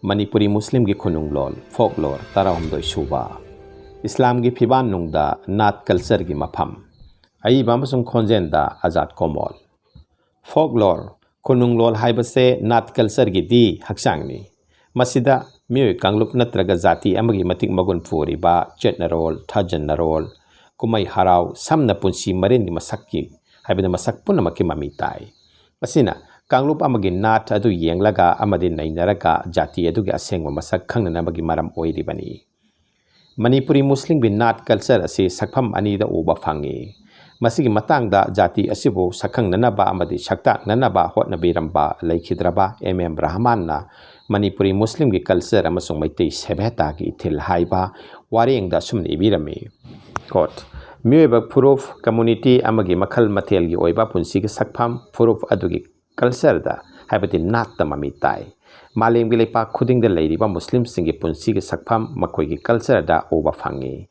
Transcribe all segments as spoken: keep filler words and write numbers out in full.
ꯃꯅꯤꯄꯨꯔꯤ ꯃꯨꯁꯂꯤꯝꯒꯤ ꯈꯨꯅꯨꯡꯂꯣꯟ, folklore, ꯇꯔꯥꯍꯨꯝꯗꯣꯏ ꯁꯨꯕ꯫ ꯏꯁꯂꯥꯝꯒꯤ ꯐꯤꯕꯥꯟꯅꯨꯡꯗ ꯅꯥꯠ cultureꯒꯤ ꯃꯐꯝ꯫ ꯑꯏꯕ ꯑꯃꯁꯨꯡ ꯈꯣꯟꯖꯦꯜꯗ ꯑꯖꯥꯗ ꯀꯣꯃꯣꯜ꯫ Folklore, ꯈꯨꯅꯨꯡꯂꯣꯟ ꯍꯥꯏꯕꯁꯦ ꯅꯥꯠ cultureꯒꯤꯗꯤ ꯍꯛꯆꯥꯡꯅꯤ꯫ ꯃꯁꯤꯗ ꯃꯤꯑꯣꯏ ꯀꯥꯡꯂꯨꯞ ꯅꯠꯇ꯭ꯔꯒ ꯖꯥꯇꯤ ꯑꯃꯒꯤ ꯃꯇꯤꯛ ꯃꯒꯨꯟ ꯄꯨꯔꯤꯕ ꯆꯠꯅꯔꯣꯜ, ꯊꯥꯖꯅꯔꯣꯜ, ꯀꯨꯝꯍꯩ ꯍꯔꯥꯎ, ꯁꯝꯅ ꯄꯨꯟꯁꯤ ꯃꯔꯦꯟꯒꯤ ꯃꯁꯛꯀꯤ, ꯍꯥꯏꯕꯗꯤ ꯃꯁꯛ ꯄꯨꯝꯅꯃꯛꯀꯤ ꯃꯃꯤ ꯇꯥꯏ꯫ ꯃꯁꯤꯅ ꯀꯥꯡꯂꯨꯞ ꯑꯃꯒꯤ ꯅꯥꯠ ꯑꯗꯨ ꯌꯦꯡꯂꯒ ꯑꯃꯗꯤ ꯅꯩꯅꯔꯒ ꯖꯥꯇꯤ ꯑꯗꯨꯒꯤ ꯑꯁꯦꯡꯕ ꯃꯁꯛ ꯈꯪꯅꯅꯕꯒꯤ ꯃꯔꯝ ꯑꯣꯏꯔꯤꯕꯅꯤ꯫ ꯃꯅꯤꯄꯨꯔꯤ ꯃꯨꯁꯂꯤꯝꯒꯤ ꯅꯥꯠ culture ꯑꯁꯤ ꯁꯛꯐꯝ ꯑꯅꯤꯗ ꯎꯕ ꯐꯪꯏ꯫ ꯃꯁꯤꯒꯤ ꯃꯇꯥꯡꯗ ꯖꯥꯇꯤ ꯑꯁꯤꯕꯨ ꯁꯛꯈꯪꯅꯅꯕ ꯑꯃꯗꯤ ꯁꯛꯇꯥꯛꯅꯅꯕ ꯍꯣꯠꯅꯕꯤꯔꯝꯕ ꯂꯩꯈꯤꯗ꯭ꯔꯕ ꯑꯦꯝ ꯑꯦꯝ ꯔꯍꯃꯥꯟꯅ ꯃꯅꯤꯄꯨꯔꯤ ꯃꯨꯁꯂꯤꯝꯒꯤ culture ꯑꯃꯁꯨꯡ ꯃꯩꯇꯩ ꯁꯦꯕꯦꯇꯥꯒꯤ ꯏꯊꯤꯜ ꯍꯥꯏꯕ ꯋꯥꯔꯦꯡꯗ ꯑꯁꯨꯝꯅ ꯏꯕꯤꯔꯝꯃꯤ, quote, "ꯃꯤꯑꯣꯏꯕ ꯐꯨꯔꯨꯞ, community ꯑꯃꯒꯤ ꯃꯈꯜ ꯃꯊꯦꯜꯒꯤ ꯑꯣꯏꯕ ꯄꯨꯟꯁꯤꯒꯤ ꯁꯛꯐꯝ ꯐꯨꯔꯨꯞ ꯑꯗꯨꯒꯤ cultureꯗ, ꯍꯥꯏꯕꯗꯤ ꯅꯥꯠꯇ ꯃꯃꯤ ꯇꯥꯏ꯫ ꯃꯥꯂꯦꯝꯒꯤ ꯂꯩꯄꯥꯛ ꯈꯨꯗꯤꯡꯗ ꯂꯩꯔꯤꯕ ꯃꯨꯁꯂꯤꯝꯁꯤꯡꯒꯤ ꯄꯨꯟꯁꯤꯒꯤ ꯁꯛꯐꯝ ꯃꯈꯣꯏꯒꯤ cultureꯗ ꯎꯕ ꯐꯪꯏ꯫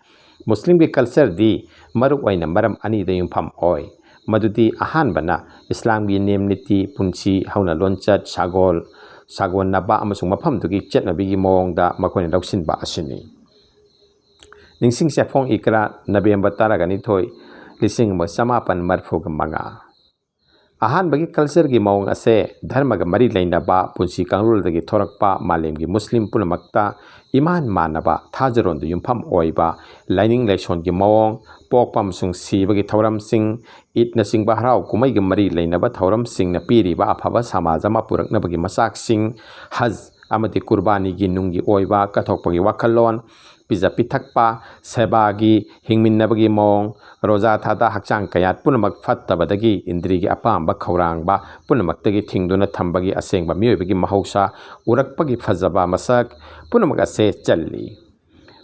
ꯃꯨꯁꯂꯤꯝꯒꯤ cultureꯗꯤ ꯃꯔꯨꯑꯣꯏꯅ ꯃꯔꯝ ꯑꯅꯤꯗ ꯌꯨꯝꯐꯝ ꯑꯣꯏ꯫ ꯃꯗꯨꯗꯤ ꯑꯍꯥꯟꯕꯅ ꯏꯁꯂꯥꯝꯒꯤ ꯅꯤꯌꯝ ꯅꯤꯇꯤ, ꯄꯨꯟꯁꯤ, ꯍꯧꯅ ꯂꯣꯟꯆꯠ, ꯁꯥꯒꯣꯜ, ꯁꯥꯒꯣꯟꯅꯕ ꯑꯃꯁꯨꯡ ꯃꯐꯝꯗꯨꯒꯤ ꯆꯠꯅꯕꯤꯒꯤ ꯃꯑꯣꯡꯗ ꯃꯈꯣꯏꯅ ꯂꯧꯁꯤꯟꯕ ꯑꯁꯤꯅꯤ"꯫ ꯅꯤꯡꯁꯤꯡ ꯆꯦꯐꯣꯡ ꯏꯀ꯭ꯔꯥ, ꯅꯕꯦꯝꯕꯔ ꯇꯔꯥꯒ ꯅꯤꯊꯣꯏ, ꯂꯤꯁꯤꯡ ꯑꯃ ꯆꯃꯥꯄꯟ ꯃꯔꯤꯐꯨꯒ ꯃꯉꯥ꯫ ꯑꯍꯥꯟꯕꯒꯤ cultureꯒꯤ ꯃꯑꯣꯡ ꯑꯁꯦ ꯙꯔꯃꯒ ꯃꯔꯤ ꯂꯩꯅꯕ ꯄꯨꯟꯁꯤ ꯀꯥꯡꯂꯣꯟꯗꯒꯤ ꯊꯣꯔꯛꯄ ꯃꯥꯂꯦꯝꯒꯤ ꯃꯨꯁꯂꯤꯝ ꯄꯨꯝꯅꯃꯛꯇ ꯏꯃꯥꯟ ꯃꯥꯟꯅꯕ ꯊꯥꯖꯔꯣꯟꯗ ꯌꯨꯝꯐꯝ ꯑꯣꯏꯕ ꯂꯥꯏꯅꯤꯡ ꯂꯥꯏꯁꯣꯟꯒꯤ ꯃꯑꯣꯡ, ꯄꯣꯛꯄ ꯑꯃꯁꯨꯡ ꯁꯤꯕꯒꯤ ꯊꯧꯔꯝꯁꯤꯡ, ꯏꯗꯅꯆꯤꯡꯕ ꯍꯔꯥꯎ ꯀꯨꯝꯍꯩꯒ ꯃꯔꯤ ꯂꯩꯅꯕ ꯊꯧꯔꯝꯁꯤꯡꯅ ꯄꯤꯔꯤꯕ ꯑꯐꯕ ꯁꯃꯥꯖ ꯑꯃ ꯄꯨꯔꯛꯅꯕꯒꯤ ꯃꯆꯥꯛꯁꯤꯡ, ꯍꯖ ꯑꯃꯗꯤ ꯀꯨꯔꯕꯥꯅꯤꯒꯤ ꯅꯨꯡꯒꯤ ꯑꯣꯏꯕ ꯀꯠꯊꯣꯛꯄꯒꯤ ꯋꯥꯈꯜꯂꯣꯟ, ꯄꯤꯖ ꯄꯤꯊꯛꯄ, ꯁꯦꯕꯥꯒꯤ ꯍꯤꯡꯃꯤꯟꯅꯕꯒꯤ ꯃꯑꯣꯡ, ꯔꯣꯖꯥ ꯊꯥꯗ ꯍꯛꯆꯥꯡ ꯀꯌꯥꯠ ꯄꯨꯝꯅꯃꯛ ꯐꯠꯇꯕꯗꯒꯤ ꯏꯟꯗ꯭ꯔꯤꯒꯤ ꯑꯄꯥꯝꯕ ꯈꯧꯔꯥꯡꯕ ꯄꯨꯝꯅꯃꯛꯇꯒꯤ ꯊꯤꯡꯗꯨꯅ ꯊꯝꯕꯒꯤ ꯑꯁꯦꯡꯕ ꯃꯤꯑꯣꯏꯕꯒꯤ ꯃꯍꯧꯁꯥ ꯎꯔꯛꯄꯒꯤ ꯐꯖꯕ ꯃꯁꯛ ꯄꯨꯝꯅꯃꯛ ꯑꯁꯦ ꯆꯜꯂꯤ꯫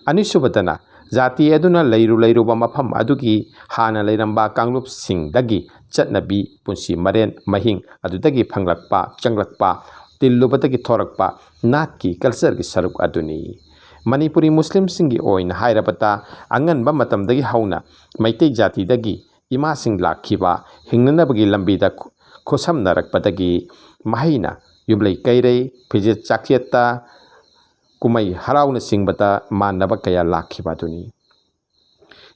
ꯑꯅꯤꯁꯨꯕꯗꯅ, ꯖꯥꯇꯤ ꯑꯗꯨꯅ ꯂꯩꯔꯨ ꯂꯩꯔꯨꯕ ꯃꯐꯝ ꯑꯗꯨꯒꯤ ꯍꯥꯟꯅ ꯂꯩꯔꯝꯕ ꯀꯥꯡꯂꯨꯞꯁꯤꯡꯗꯒꯤ ꯆꯠꯅꯕꯤ, ꯄꯨꯟꯁꯤ ꯃꯔꯦꯟ, ꯃꯍꯤꯡ ꯑꯗꯨꯗꯒꯤ ꯐꯪꯂꯛꯄ, ꯆꯪꯂꯛꯄ, ꯇꯤꯜꯂꯨꯕꯗꯒꯤ ꯊꯣꯔꯛꯄ ꯅꯥꯠꯀꯤ cultureꯒꯤ ꯁꯔꯨꯛ ꯑꯗꯨꯅꯤ꯫ ꯃꯅꯤꯄꯨꯔꯤ ꯃꯨꯁꯂꯤꯝꯁꯤꯡꯒꯤ ꯑꯣꯏꯅ ꯍꯥꯏꯔꯕꯗ, ꯑꯉꯟꯕ ꯃꯇꯝꯗꯒꯤ ꯍꯧꯅ ꯃꯩꯇꯩ ꯖꯥꯇꯤꯗꯒꯤ ꯏꯃꯥꯁꯤꯡ ꯂꯥꯛꯈꯤꯕ, ꯍꯤꯡꯅꯅꯕꯒꯤ ꯂꯝꯕꯤꯗ ꯈꯨ-, ꯈꯨꯠꯁꯝꯅꯔꯛꯄꯗꯒꯤ ꯃꯍꯩꯅ ꯌꯨꯝꯂꯩ ꯀꯩꯔꯩ, ꯐꯤꯖꯦꯠ ꯆꯥꯛꯆꯦꯠꯇ, ꯀꯨꯝꯍꯩ ꯍꯔꯥꯎꯅꯆꯤꯡꯕꯗ ꯃꯥꯟꯅꯕ ꯀꯌꯥ ꯂꯥꯛꯈꯤꯕ ꯑꯗꯨꯅꯤ꯫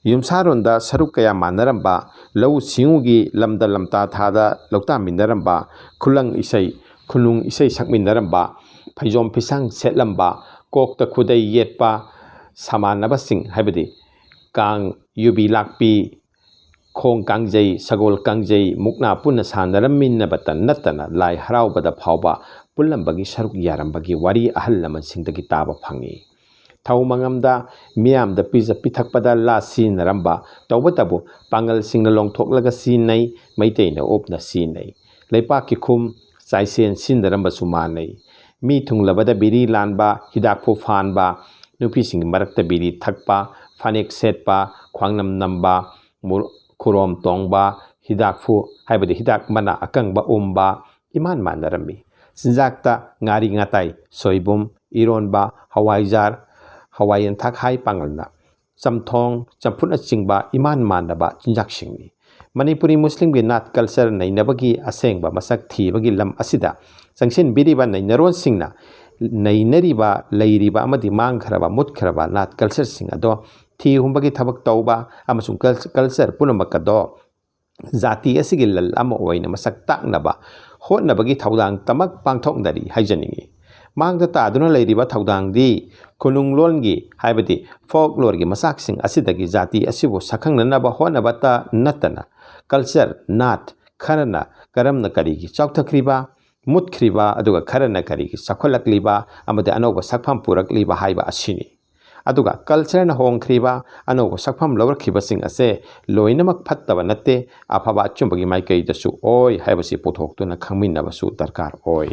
ꯌꯨꯝꯁꯥꯔꯣꯟꯗ ꯁꯔꯨꯛ ꯀꯌꯥ ꯃꯥꯟꯅꯔꯝꯕ, ꯂꯧꯎ ꯁꯤꯡꯎꯒꯤ ꯂꯝꯗ ꯂꯝꯇꯥ ꯊꯥꯗ ꯂꯧꯇꯥꯃꯤꯟꯅꯔꯝꯕ, ꯈꯨꯂꯪ ꯏꯁꯩ, ꯈꯨꯅꯨꯡ ꯏꯁꯩ ꯁꯛꯃꯤꯟꯅꯔꯝꯕ, ꯐꯩꯖꯣꯝ ꯐꯤꯁꯥꯡ ꯁꯦꯠꯂꯝꯕ, ꯀꯣꯛꯇ ꯈꯨꯗꯩ ꯌꯦꯠꯄ, ꯁꯃꯥꯟꯅꯕꯁꯤꯡ ꯍꯥꯏꯕꯗꯤ ꯀꯥꯡ, ꯌꯨꯕꯤ ꯂꯥꯛꯄꯤ, ꯈꯣꯡ ꯀꯥꯡꯖꯩ, ꯁꯒꯣꯜ ꯀꯥꯡꯖꯩ, ꯃꯨꯛꯅꯥ ꯄꯨꯟꯅ ꯁꯥꯟꯅꯔꯝꯃꯤꯟꯅꯕꯇ ꯅꯠꯇꯅ ꯂꯥꯏ ꯍꯔꯥꯎꯕꯗ ꯐꯥꯎꯕ ꯄꯨꯜꯂꯝꯕꯒꯤ ꯁꯔꯨꯛ ꯌꯥꯔꯝꯕꯒꯤ ꯋꯥꯔꯤ ꯑꯍꯜ ꯂꯃꯟꯁꯤꯡꯗꯒꯤ ꯇꯥꯕ ꯐꯪꯏ꯫ ꯊꯧ ꯃꯉꯝꯗ ꯃꯤꯌꯥꯝꯗ ꯄꯤꯖ ꯄꯤꯊꯛꯄꯗ ꯂꯥ ꯁꯤꯖꯤꯟꯅꯔꯝꯕ, ꯇꯧꯕꯇꯕꯨ ꯄꯥꯡꯒꯜꯁꯤꯡꯅ ꯂꯣꯡꯊꯣꯛꯂꯒ ꯁꯤꯖꯤꯟꯅꯩ, ꯃꯩꯇꯩꯅ ꯎꯞꯅ ꯁꯤꯖꯤꯟꯅꯩ꯫ ꯂꯩꯄꯥꯛꯀꯤ ꯈꯨꯝ ꯆꯥꯏꯁꯦꯟ ꯁꯤꯖꯤꯟꯅꯔꯝꯕꯁꯨ ꯃꯥꯟꯅꯩ꯫ ꯃꯤ ꯊꯨꯡꯂꯕꯗ ꯕꯤꯔꯤ ꯂꯥꯟꯕ, ꯍꯤꯗꯥꯛꯐꯨ ꯐꯥꯟꯕ, ꯅꯨꯄꯤꯁꯤꯡꯒꯤ ꯃꯔꯛꯇ ꯕꯤꯔꯤ ꯊꯛꯄ, ꯐꯅꯦꯛ ꯁꯦꯠꯄ, ꯈ꯭ꯋꯥꯡꯅꯝ ꯅꯝꯕ, ꯃꯨ-, ꯈꯨꯔꯣꯝ ꯇꯣꯡꯕ, ꯍꯤꯗꯥꯛꯐꯨ ꯍꯥꯏꯕꯗꯤ ꯍꯤꯗꯥꯛ ꯃꯅꯥ ꯑꯀꯪꯕ ꯎꯝꯕ ꯏꯃꯥꯟ ꯃꯥꯟꯅꯔꯝꯃꯤ꯫ ꯆꯤꯟꯖꯥꯛꯇ ꯉꯥꯔꯤ ꯉꯥꯇꯥꯏ, ꯁꯣꯏꯕꯨꯝ, ꯏꯔꯣꯟꯕ, ꯍꯋꯥꯏꯖꯥꯔ, ꯍꯋꯥꯏ ꯌꯦꯟꯊꯥꯛ ꯍꯥꯏ ꯄꯥꯡꯒꯜꯅ, ꯆꯝꯊꯣꯡ, ꯆꯝꯐꯨꯠꯅꯆꯤꯡꯕ ꯏꯃꯥꯟ ꯃꯥꯟꯅꯕ ꯆꯤꯟꯖꯥꯛꯁꯤꯡꯅꯤ꯫ ꯃꯅꯤꯄꯨꯔꯤ ꯃꯨꯁꯂꯤꯝꯒꯤ ꯅꯥꯠ ꯀꯜꯆꯔ ꯅꯩꯅꯕꯒꯤ ꯑꯁꯦꯡꯕ ꯃꯁꯛ ꯊꯤꯕꯒꯤ ꯂꯝ ꯑꯁꯤꯗ ꯆꯪꯁꯤꯟꯕꯤꯔꯤꯕ ꯅꯩꯅꯔꯣꯟꯁꯤꯡꯅ ꯅꯩꯅꯔꯤꯕ, ꯂꯩꯔꯤꯕ ꯑꯃꯗꯤ ꯃꯥꯡꯈ꯭ꯔꯕ, ꯃꯨꯠꯈ꯭ꯔꯕ ꯅꯥꯠ ꯀꯜꯆꯔꯁꯤꯡ ꯑꯗꯣ ꯊꯤꯍꯨꯝꯕꯒꯤ ꯊꯕꯛ ꯇꯧꯕ ꯑꯃꯁꯨꯡ ꯀꯜ-, ꯀꯜꯆꯔ ꯄꯨꯝꯅꯃꯛ ꯑꯗꯣ ꯖꯥꯇꯤ ꯑꯁꯤꯒꯤ ꯂꯜ ꯑꯃ ꯑꯣꯏꯅ ꯃꯁꯛ ꯇꯥꯛꯅꯕ ꯍꯣꯠꯅꯕꯒꯤ ꯊꯧꯗꯥꯡꯇꯃꯛ ꯄꯥꯡꯊꯣꯛꯅꯔꯤ ꯍꯥꯏꯖꯅꯤꯡꯏ꯫ ꯃꯥꯡꯗ ꯇꯥꯗꯨꯅ ꯂꯩꯔꯤꯕ ꯊꯧꯗꯥꯡꯗꯤ ꯈꯨꯅꯨꯡꯂꯣꯟꯒꯤ ꯍꯥꯏꯕꯗꯤ ꯐꯣꯛꯂꯣꯔꯒꯤ ꯃꯆꯥꯛꯁꯤꯡ ꯑꯁꯤꯗꯒꯤ ꯖꯥꯇꯤ ꯑꯁꯤꯕꯨ ꯁꯛꯈꯪꯅꯅꯕ ꯍꯣꯠꯅꯕꯇ ꯅꯠꯇꯅ ꯀꯜꯆꯔ, ꯅꯥꯠ ꯈꯔꯅ ꯀꯔꯝꯅ ꯀꯔꯤꯒꯤ ꯆꯥꯎꯊꯈ꯭ꯔꯤꯕ, ꯃꯨꯠꯈ꯭ꯔꯤꯕ, ꯑꯗꯨꯒ ꯈꯔꯅ ꯀꯔꯤꯒꯤ ꯆꯥꯎꯈꯠꯂꯛꯂꯤꯕ ꯑꯃꯗꯤ ꯑꯅꯧꯕ ꯁꯛꯐꯝ ꯄꯨꯔꯛꯂꯤꯕ ꯍꯥꯏꯕ ꯑꯁꯤꯅꯤ꯫ ꯑꯗꯨꯒ ꯀꯜꯆꯔꯅ ꯍꯣꯡꯈ꯭ꯔꯤꯕ, ꯑꯅꯧꯕ ꯁꯛꯐꯝ ꯂꯧꯔꯛꯈꯤꯕꯁꯤꯡ ꯑꯁꯦ ꯂꯣꯏꯅꯃꯛ ꯐꯠꯇꯕ ꯅꯠꯇꯦ, ꯑꯐꯕ ꯑꯆꯨꯝꯕꯒꯤ ꯃꯥꯏꯀꯩꯗꯁꯨ ꯑꯣꯏ ꯍꯥꯏꯕꯁꯤ ꯄꯨꯊꯣꯛꯇꯨꯅ ꯈꯪꯃꯤꯟꯅꯕꯁꯨ ꯗꯔꯀꯥꯔ ꯑꯣꯏ꯫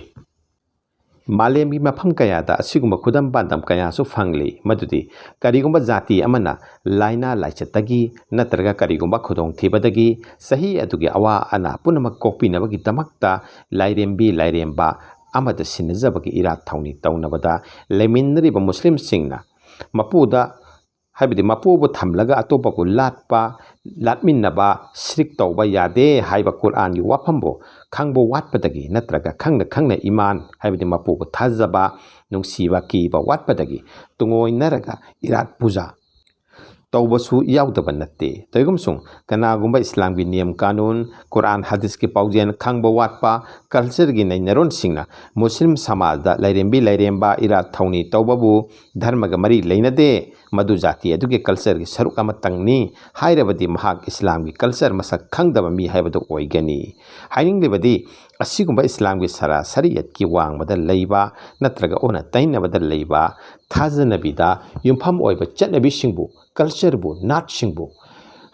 ꯃꯥꯂꯦꯝꯒꯤ ꯃꯐꯝ ꯀꯌꯥꯗ ꯑꯁꯤꯒꯨꯝꯕ ꯈꯨꯗꯝ ꯄꯥꯟꯗꯝ ꯀꯌꯥꯁꯨ ꯐꯪꯂꯤ, ꯃꯗꯨꯗꯤ ꯀꯔꯤꯒꯨꯝꯕ ꯖꯥꯇꯤ ꯑꯃꯅ ꯂꯥꯏꯅꯥ ꯂꯥꯏꯆꯠꯇꯒꯤ ꯅꯠꯇ꯭ꯔꯒ ꯀꯔꯤꯒꯨꯝꯕ ꯈꯨꯗꯣꯡꯊꯤꯕꯗꯒꯤ ꯆꯍꯤ ꯑꯗꯨꯒꯤ ꯑꯋꯥ ꯑꯅꯥ ꯄꯨꯝꯅꯃꯛ ꯀꯣꯛꯄꯤꯅꯕꯒꯤꯗꯃꯛꯇ ꯂꯥꯏꯔꯦꯝꯕꯤ ꯂꯥꯏꯔꯦꯝꯕ ꯑꯃꯗ ꯁꯤꯟꯅꯖꯕꯒꯤ ꯏꯔꯥꯠ ꯊꯧꯅꯤ ꯇꯧꯅꯕꯗ ꯂꯩꯃꯤꯟꯅꯔꯤꯕ ꯃꯨꯁꯂꯤꯝꯁꯤꯡꯅ ꯃꯄꯨꯗ, ꯍꯥꯏꯕꯗꯤ ꯃꯄꯨꯕꯨ ꯊꯝꯂꯒ ꯑꯇꯣꯞꯄꯕꯨ ꯂꯥꯠꯄ, ꯂꯥꯠꯃꯤꯟꯅꯕ, ꯁꯤꯔꯤꯛ ꯇꯧꯕ ꯌꯥꯗꯦ ꯍꯥꯏꯕ ꯀꯨꯔꯑꯥꯟꯒꯤ ꯋꯥꯐꯝꯕꯨ ꯈꯪꯕ ꯋꯥꯠꯄꯗꯒꯤ ꯅꯠꯇ꯭ꯔꯒ ꯈꯪꯅ ꯈꯪꯅ ꯏꯃꯥꯟ ꯍꯥꯏꯕꯗꯤ ꯃꯄꯨꯕꯨ ꯊꯥꯖꯕ, ꯅꯨꯡꯁꯤꯕ, ꯀꯤꯕ ꯋꯥꯠꯄꯗꯒꯤ ꯇꯨꯡꯑꯣꯏꯅꯔꯒ ꯏꯔꯥꯠ ꯄꯨꯖꯥ ꯇꯧꯕꯁꯨ ꯌꯥꯎꯗꯕ ꯅꯠꯇꯦ꯫ ꯇꯧꯏꯒꯨꯝꯁꯨꯡ ꯀꯅꯥꯒꯨꯝꯕ ꯏꯁꯂꯥꯝꯒꯤ ꯅꯤꯌꯝ ꯀꯥꯅꯨꯟ, ꯀꯨꯔꯥꯟ ꯍꯗꯤꯁꯀꯤ ꯄꯥꯎꯖꯦꯜ ꯈꯪꯕ ꯋꯥꯠꯄ, ꯀꯜꯆꯔꯒꯤ ꯅꯩꯅꯔꯣꯟꯁꯤꯡꯅ ꯃꯨꯁꯂꯤꯝ ꯁꯃꯥꯖꯗ ꯂꯥꯏꯔꯦꯝꯕꯤ ꯂꯥꯏꯔꯦꯝꯕ, ꯏꯔꯥꯠ ꯊꯧꯅꯤ ꯇꯧꯕꯕꯨ ꯙꯔꯃꯒ ꯃꯔꯤ ꯂꯩꯅꯗꯦ, ꯃꯗꯨ ꯖꯥꯇꯤ ꯑꯗꯨꯒꯤ ꯀꯜꯆꯔꯒꯤ ꯁꯔꯨꯛ ꯑꯃꯇꯪꯅꯤ ꯍꯥꯏꯔꯕꯗꯤ ꯃꯍꯥꯛ ꯏꯁꯂꯥꯝꯒꯤ ꯀꯜꯆꯔ ꯃꯁꯛ ꯈꯪꯗꯕ ꯃꯤ ꯍꯥꯏꯕꯗꯨ ꯑꯣꯏꯒꯅꯤ꯫ ꯍꯥꯏꯅꯤꯡꯂꯤꯕꯗꯤ ꯑꯁꯤꯒꯨꯝꯕ ꯏꯁꯂꯥꯝꯒꯤ ꯁꯔꯥ ꯁꯔꯤꯌꯠꯀꯤ ꯋꯥꯡꯃꯗ ꯂꯩꯕ ꯅꯠꯇ꯭ꯔꯒ ꯑꯣꯟꯅ ꯇꯩꯅꯕꯗ ꯂꯩꯕ ꯊꯥꯖꯅꯕꯤꯗ ꯌꯨꯝꯐꯝ ꯑꯣꯏꯕ ꯆꯠꯅꯕꯤꯁꯤꯡꯕꯨ, ꯀꯜꯆꯔꯕꯨ, ꯅꯥꯠꯁꯤꯡꯕꯨ,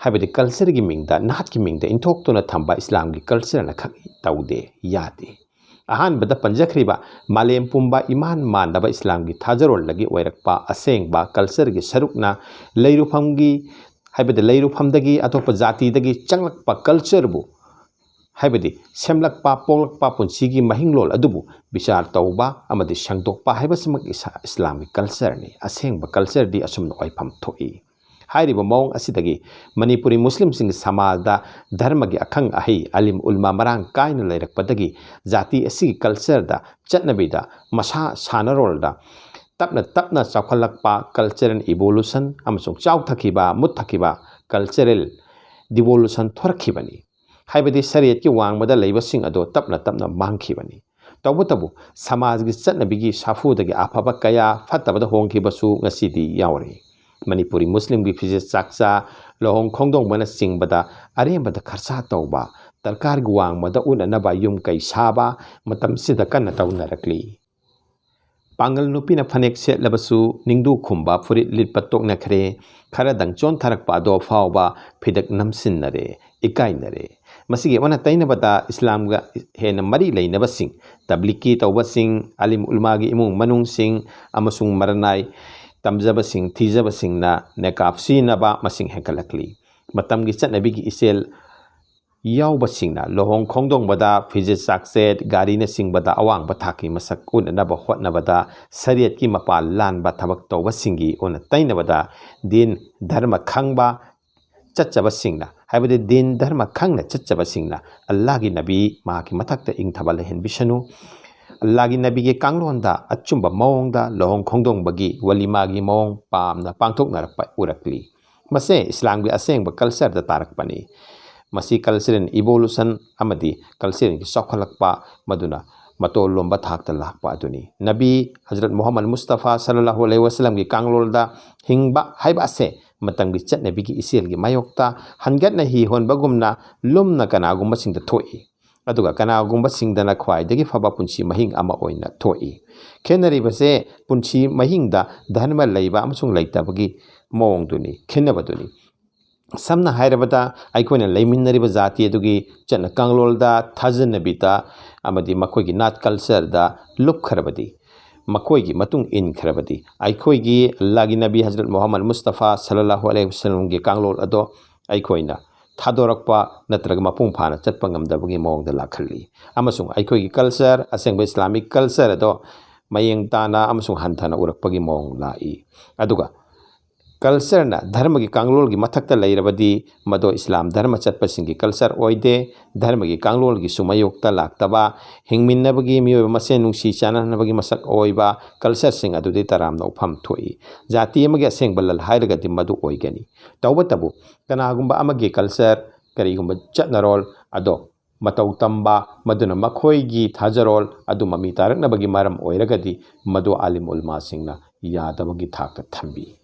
ꯍꯥꯏꯕꯗꯤ ꯀꯜꯆꯔꯒꯤ ꯃꯤꯡꯗ, ꯅꯥꯠꯀꯤ ꯃꯤꯡꯗ ꯏꯟꯊꯣꯛꯇꯨꯅ ꯊꯝꯕ ꯏꯁꯂꯥꯝꯒꯤ ꯀꯜꯆꯔꯅ ꯈꯛ ꯇꯧꯗꯦ, ꯌꯥꯗꯦ꯫ ꯑꯍꯥꯟꯕꯗ ꯄꯟꯖꯈ꯭ꯔꯤꯕ ꯃꯥꯂꯦꯝ ꯄꯨꯝꯕ ꯏꯃꯥꯟ ꯃꯥꯟꯅꯕ ꯏꯁꯂꯥꯝꯒꯤ ꯊꯥꯖꯔꯣꯜꯗꯒꯤ ꯑꯣꯏꯔꯛꯄ ꯑꯁꯦꯡꯕ ꯀꯜꯆꯔꯒꯤ ꯁꯔꯨꯛꯅ ꯂꯩꯔꯨꯐꯝꯒꯤ, ꯍꯥꯏꯕꯗꯤ ꯂꯩꯔꯨꯐꯝꯗꯒꯤ ꯑꯇꯣꯞꯄ ꯖꯥꯇꯤꯗꯒꯤ ꯆꯪꯂꯛꯄ ꯀꯜꯆꯔꯕꯨ, ꯍꯥꯏꯕꯗꯤ ꯁꯦꯝꯂꯛꯄ, ꯄꯣꯛꯂꯛꯄ ꯄꯨꯟꯁꯤꯒꯤ ꯃꯍꯤꯡꯂꯣꯜ ꯑꯗꯨꯕꯨ ꯕꯤꯆꯥꯔ ꯇꯧꯕ ꯑꯃꯗꯤ ꯁꯦꯡꯗꯣꯛꯄ ꯍꯥꯏꯕꯁꯤꯃꯛ ꯏꯁꯥ-, ꯏꯁꯂꯥꯝꯒꯤ ꯀꯜꯆꯔꯅꯤ꯫ ꯑꯁꯦꯡꯕ ꯀꯜꯆꯔꯗꯤ ꯑꯁꯨꯝꯅ ꯑꯣꯏꯐꯝ ꯊꯣꯛꯏ꯫ ꯍꯥꯏꯔꯤꯕ ꯃꯑꯣꯡ ꯑꯁꯤꯗꯒꯤ ꯃꯅꯤꯄꯨꯔꯤ ꯃꯨꯁꯂꯤꯝꯁꯤꯡꯒꯤ ꯁꯃꯥꯖꯗ ꯙꯔꯃꯒꯤ ꯑꯈꯪ ꯑꯍꯩ, ꯑꯂꯤꯝ ꯎꯂꯃꯥ ꯃꯔꯥꯡ ꯀꯥꯏꯅ ꯂꯩꯔꯛꯄꯗꯒꯤ ꯖꯥꯇꯤ ꯑꯁꯤꯒꯤ ꯀꯜꯆꯔꯗ, ꯆꯠꯅꯕꯤꯗ, ꯃꯁꯥ ꯁꯥꯟꯅꯔꯣꯜꯗ ꯇꯞꯅ ꯇꯞꯅ ꯆꯥꯎꯈꯠꯂꯛꯄ, ꯀꯜꯆꯔꯦꯜ ꯏꯕꯣꯂꯨꯁꯟ ꯑꯃꯁꯨꯡ ꯆꯥꯎꯊꯈꯤꯕ, ꯃꯨꯠꯊꯈꯤꯕ, ꯀꯜꯆꯔꯦꯜ ꯗꯤꯕꯣꯂꯨꯁꯟ ꯊꯣꯔꯛꯈꯤꯕꯅꯤ꯫ ꯍꯥꯏꯕꯗꯤ ꯁꯔꯤꯌꯠꯀꯤ ꯋꯥꯡꯃꯗ ꯂꯩꯕꯁꯤꯡ ꯑꯗꯣ ꯇꯞꯅ ꯇꯞꯅ ꯃꯥꯡꯈꯤꯕꯅꯤ꯫ ꯇꯧꯕꯇꯕꯨ ꯁꯃꯥꯖꯒꯤ ꯆꯠꯅꯕꯤꯒꯤ ꯁꯥꯐꯨꯗꯒꯤ ꯑꯐꯕ ꯀꯌꯥ ꯐꯠꯇꯕꯗ ꯍꯣꯡꯈꯤꯕꯁꯨ ꯉꯁꯤꯗꯤ ꯌꯥꯎꯔꯤ꯫ ꯃꯅꯤꯄꯨꯔꯤ ꯃꯨꯁꯂꯤꯝꯒꯤ ꯐꯤꯖꯦꯠ ꯆꯥꯛꯆꯥ, ꯂꯨꯍꯣꯡ ꯈꯣꯡꯗꯣꯡꯕꯅꯆꯤꯡꯕꯗ ꯑꯔꯦꯝꯕꯗ ꯈꯔꯁꯥ ꯇꯧꯕ, ꯗꯔꯀꯥꯔꯒꯤ ꯋꯥꯡꯃꯗ ꯎꯠꯅꯅꯕ ꯌꯨꯝ ꯀꯩ ꯁꯥꯕ ꯃꯇꯝꯁꯤꯗ ꯀꯟꯅ ꯇꯧꯅꯔꯛꯂꯤ꯫ ꯄꯥꯡꯒꯜ ꯅꯨꯄꯤꯅ ꯐꯅꯦꯛ ꯁꯦꯠꯂꯕꯁꯨ ꯅꯤꯡꯗꯨ ꯈꯨꯝꯕ ꯐꯨꯔꯤꯠ ꯂꯤꯠꯄ ꯇꯣꯛꯅꯈ꯭ꯔꯦ꯫ ꯈꯔꯗꯪ ꯆꯣꯟꯊꯔꯛꯄ ꯑꯗꯣ ꯐꯥꯎꯕ ꯐꯤꯗꯛ ꯅꯝꯁꯤꯟꯅꯔꯦ, ꯏꯀꯥꯏꯅꯔꯦ꯫ ꯃꯁꯤꯒꯤ ꯑꯣꯟꯅ ꯇꯩꯅꯕꯗ ꯏꯁꯂꯥꯝꯒ ꯍꯦꯟꯅ ꯃꯔꯤ ꯂꯩꯅꯕꯁꯤꯡ, ꯇꯕ꯭ꯂꯤꯛꯀꯤ ꯇꯧꯕꯁꯤꯡ, ꯑꯂꯤꯝ ꯎꯂꯃꯥꯒꯤ ꯏꯃꯨꯡ ꯃꯅꯨꯡꯁꯤꯡ ꯑꯃꯁꯨꯡ ꯃꯔꯅꯥꯏ ꯇꯝꯖꯕꯁꯤꯡ, ꯊꯤꯖꯕꯁꯤꯡꯅ ꯅꯦꯀꯥꯞ ꯁꯤꯖꯤꯟꯅꯕ ꯃꯁꯤꯡ ꯍꯦꯟꯒꯠꯂꯛꯂꯤ꯫ ꯃꯇꯝꯒꯤ ꯆꯠꯅꯕꯤꯒꯤ ꯏꯆꯦꯜ ꯌꯥꯎꯕꯁꯤꯡꯅ ꯂꯨꯍꯣꯡ ꯈꯣꯡꯗꯣꯡꯕꯗ, ꯐꯤꯖꯦꯠ ꯆꯥꯛꯆꯦꯠ, ꯒꯥꯔꯤꯅꯆꯤꯡꯕꯗ ꯑꯋꯥꯡꯕ ꯊꯥꯛꯀꯤ ꯃꯁꯛ ꯎꯠꯅꯅꯕ ꯍꯣꯠꯅꯕꯗ ꯁꯔꯤꯌꯠꯀꯤ ꯃꯄꯥꯜ ꯂꯥꯟꯕ ꯊꯕꯛ ꯇꯧꯕꯁꯤꯡꯒꯤ ꯑꯣꯟꯅ ꯇꯩꯅꯕꯗ ꯗꯤꯟ ꯙꯔꯃ ꯈꯪꯕ ꯆꯠꯆꯕꯁꯤꯡꯅ ꯍꯥꯏꯕꯗꯤ ꯗꯤꯟ ꯙꯔꯃ ꯈꯪꯅ ꯆꯠꯆꯕꯁꯤꯡꯅ ꯑꯜꯂꯥꯍꯒꯤ ꯅꯕꯤ ꯃꯍꯥꯛꯀꯤ ꯃꯊꯛꯇ ꯏꯪꯊꯕ ꯂꯩꯍꯟꯕꯤꯁꯅꯨ꯫ ꯑꯜꯂꯥꯍꯒꯤ ꯅꯕꯤꯒꯤ ꯀꯥꯡꯂꯣꯟꯗ ꯑꯆꯨꯝꯕ ꯃꯑꯣꯡꯗ ꯂꯨꯍꯣꯡ ꯈꯣꯡꯗꯣꯡꯕꯒꯤ ꯋꯥꯂꯤꯃꯥꯒꯤ ꯃꯑꯣꯡ ꯄꯥꯝꯅ ꯄꯥꯡꯊꯣꯛꯅꯔꯛꯄ ꯎꯔꯛꯂꯤ꯫ ꯃꯁꯦ ꯏꯁꯂꯥꯝꯒꯤ ꯑꯁꯦꯡꯕ ꯀꯜꯆꯔꯗ ꯇꯥꯔꯛꯄꯅꯤ꯫ ꯃꯁꯤ ꯀꯜꯆꯔꯦꯜ ꯏꯕꯣꯂꯨꯁꯟ ꯑꯃꯗꯤ ꯀꯜꯆꯔꯦꯜꯒꯤ ꯆꯥꯎꯈꯠꯂꯛꯄ, ꯃꯗꯨꯅ ꯃꯇꯣꯜ ꯂꯣꯝꯕ ꯊꯥꯛꯇ ꯂꯥꯛꯄ ꯑꯗꯨꯅꯤ꯫ ꯅꯕꯤ ꯍꯖꯔꯠ ꯃꯨꯍꯝꯃꯗ ꯃꯨꯁꯇꯐꯥ ꯁꯜꯂꯜꯂꯥꯍꯨ ꯑꯂꯩꯍꯤ ꯋꯥꯁꯂꯝꯒꯤ ꯀꯥꯡꯂꯣꯜꯗ ꯍꯤꯡꯕ ꯍꯥꯏꯕ ꯑꯁꯦ ꯃꯇꯝꯒꯤ ꯆꯠꯅꯕꯤꯒꯤ ꯏꯆꯦꯜꯒꯤ ꯃꯥꯌꯣꯛꯇ ꯍꯟꯒꯠꯅ ꯍꯤ ꯍꯣꯟꯕꯒꯨꯝꯅ ꯂꯨꯝꯅ ꯀꯅꯥꯒꯨꯝꯕꯁꯤꯡꯗ ꯊꯣꯛꯏ, ꯑꯗꯨꯒ ꯀꯅꯥꯒꯨꯝꯕꯁꯤꯡꯗꯅ ꯈ꯭ꯋꯥꯏꯗꯒꯤ ꯐꯕ ꯄꯨꯟꯁꯤ ꯃꯍꯤꯡ ꯑꯃ ꯑꯣꯏꯅ ꯊꯣꯛꯏ꯫ ꯈꯦꯠꯅꯔꯤꯕꯁꯦ ꯄꯨꯟꯁꯤ ꯃꯍꯤꯡꯗ ꯙꯔꯃ ꯂꯩꯕ ꯑꯃꯁꯨꯡ ꯂꯩꯇꯕꯒꯤ ꯃꯑꯣꯡꯗꯨꯅꯤ, ꯈꯦꯠꯅꯕꯗꯨꯅꯤ꯫ ꯁꯝꯅ ꯍꯥꯏꯔꯕꯗ, ꯑꯩꯈꯣꯏꯅ ꯂꯩꯃꯤꯟꯅꯔꯤꯕ ꯖꯥꯇꯤ ꯑꯗꯨꯒꯤ ꯆꯠꯅ ꯀꯥꯡꯂꯣꯟꯗ, ꯊꯥꯖꯅꯕꯤꯗ ꯑꯃꯗꯤ ꯃꯈꯣꯏꯒꯤ ꯅꯥꯠ ꯀꯜꯆꯔꯗ ꯂꯨꯞꯈ꯭ꯔꯕꯗꯤ, ꯃꯈꯣꯏꯒꯤ ꯃꯇꯨꯡ ꯏꯟꯈ꯭ꯔꯕꯗꯤ, ꯑꯩꯈꯣꯏꯒꯤ ꯑꯜꯂꯥꯍꯒꯤ ꯅꯕꯤ ꯍꯖꯔꯠ ꯃꯨꯍꯝꯃꯗ ꯃꯨꯁꯇꯐꯥ ꯁꯜꯂꯜꯂꯥꯍꯨ ꯑꯂꯩꯍꯤ ꯋꯥꯁꯂꯝꯒꯤ ꯀꯥꯡꯂꯣꯟ ꯑꯗꯣ ꯑꯩꯈꯣꯏꯅ ꯊꯥꯗꯣꯔꯛꯄ ꯅꯠꯇ꯭ꯔꯒ ꯃꯄꯨꯡ ꯐꯥꯅ ꯆꯠꯄ ꯉꯝꯗꯕꯒꯤ ꯃꯑꯣꯡꯗ ꯂꯥꯛꯍꯜꯂꯤ꯫ ꯑꯃꯁꯨꯡ ꯑꯩꯈꯣꯏꯒꯤ ꯀꯜꯆꯔ, ꯑꯁꯦꯡꯕ ꯏꯁꯂꯥꯃꯤꯛ ꯀꯜꯆꯔ ꯑꯗꯣ ꯃꯌꯦꯡ ꯇꯥꯅ ꯑꯃꯁꯨꯡ ꯍꯟꯊꯅ ꯎꯔꯛꯄꯒꯤ ꯃꯑꯣꯡ ꯂꯥꯛꯏ꯫ ꯑꯗꯨꯒ ꯀꯜꯆꯔꯅ ꯙꯔꯃꯒꯤ ꯀꯥꯡꯂꯣꯟꯒꯤ ꯃꯊꯛꯇ ꯂꯩꯔꯕꯗꯤ, ꯃꯗꯣ ꯏꯁꯂꯥꯝ ꯙꯔꯃ ꯆꯠꯄꯁꯤꯡꯒꯤ ꯀꯜꯆꯔ ꯑꯣꯏꯗꯦ꯫ ꯙꯔꯃꯒꯤ ꯀꯥꯡꯂꯣꯟꯒꯤꯁꯨ ꯃꯥꯌꯣꯛꯇ ꯂꯥꯛꯇꯕ, ꯍꯤꯡꯃꯤꯟꯅꯕꯒꯤ, ꯃꯤꯑꯣꯏꯕ ꯃꯁꯦꯟ ꯅꯨꯡꯁꯤ ꯆꯥꯟꯅꯅꯕꯒꯤ ꯃꯁꯛ ꯑꯣꯏꯕ ꯀꯜꯆꯔꯁꯤꯡ ꯑꯗꯨꯗꯤ ꯇꯔꯥꯝꯅ ꯎꯞꯐꯝ ꯊꯣꯛꯏ꯫ ꯖꯥꯇꯤ ꯑꯃꯒꯤ ꯑꯁꯦꯡꯕ ꯂꯜ ꯍꯥꯏꯔꯒꯗꯤ ꯃꯗꯨ ꯑꯣꯏꯒꯅꯤ꯫ ꯇꯧꯕꯇꯕꯨ, ꯀꯅꯥꯒꯨꯝꯕ ꯑꯃꯒꯤ ꯀꯜꯆꯔ, ꯀꯔꯤꯒꯨꯝꯕ ꯆꯠꯅꯔꯣꯜ ꯑꯗꯣ ꯃꯇꯧ ꯇꯝꯕ, ꯃꯗꯨꯅ ꯃꯈꯣꯏꯒꯤ ꯊꯥꯖꯔꯣꯜ ꯑꯗꯨ ꯃꯃꯤ ꯇꯥꯔꯛꯅꯕꯒꯤ ꯃꯔꯝ ꯑꯣꯏꯔꯒꯗꯤ, ꯃꯗꯨ ꯑꯥꯂꯤꯝ ꯎꯂꯃꯥꯁꯤꯡꯅ ꯌꯥꯗꯕꯒꯤ ꯊꯥꯛꯇ ꯊꯝꯕꯤ꯫